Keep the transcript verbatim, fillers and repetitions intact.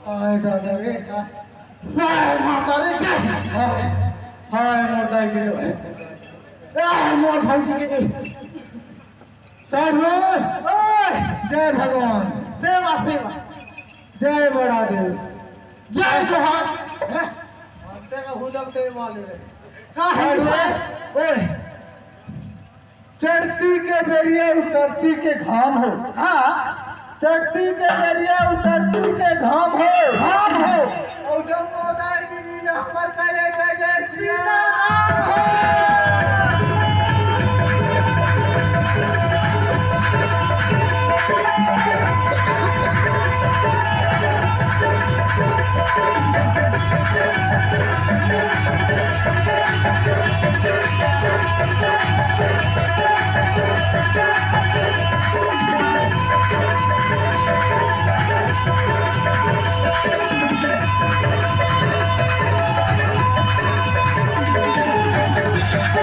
आय दादा रे, हाय माता रे, हाय, हाय मोर दाई के, आय मोर भौजी के। साधु, ओए, जय भगवान। सेवा, सेवा। जय बड़ा देव। जय जोहार। हैं? अंते का हुदम ते माले रे। का है साधु, ओए, चढ़ती के बेरिया उतरती के घाम हो। हाँ। चढ़ती के बेरिया उतरती के घाम हो। घाम हो। और जब मोदाई दीदी ने हमर करे जय जय सीताराम हो।